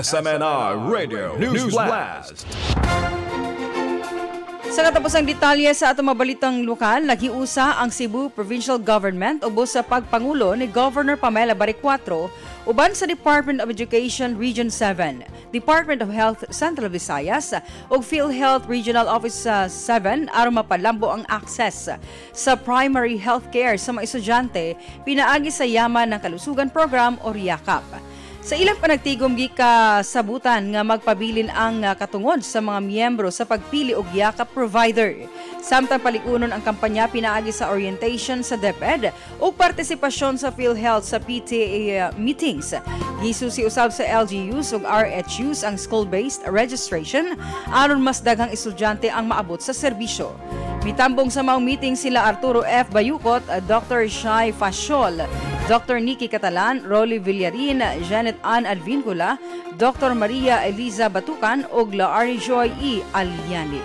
SMNI Radio News Blast. Sa katapusang detalye sa atong mabalitang lokal, naghiusa ang Cebu Provincial Government ubos sa pagpangulo ni Governor Pamela Baricuatro uban sa Department of Education Region 7, Department of Health Central Visayas ug PhilHealth Regional Office 7 aron mapalambo ang access sa primary health care sa mga estudyante pinaagi sa Yaman ng Kalusugan Program o YAKAP. Sa ilang panagtigom, gikasabutan nga magpabilin ang katungod sa mga miyembro sa pagpili og yakap provider. Samtang palikunon ang kampanya pinaagi sa orientation sa DepEd ug partisipasyon sa PhilHealth sa PTA meetings. Gisusi usab sa LGUs ug RHUs ang school-based registration aron mas daghang estudyante ang maabot sa serbisyo. Mitambong sa maong meeting sila Arturo F. Bayukot, Dr. Shai Fasiol, Dr. Nikki Catalan, Rolly Villarin, Janet Ann Advincula, Dr. Maria Eliza Batukan ug Laari Joy E. Aliani.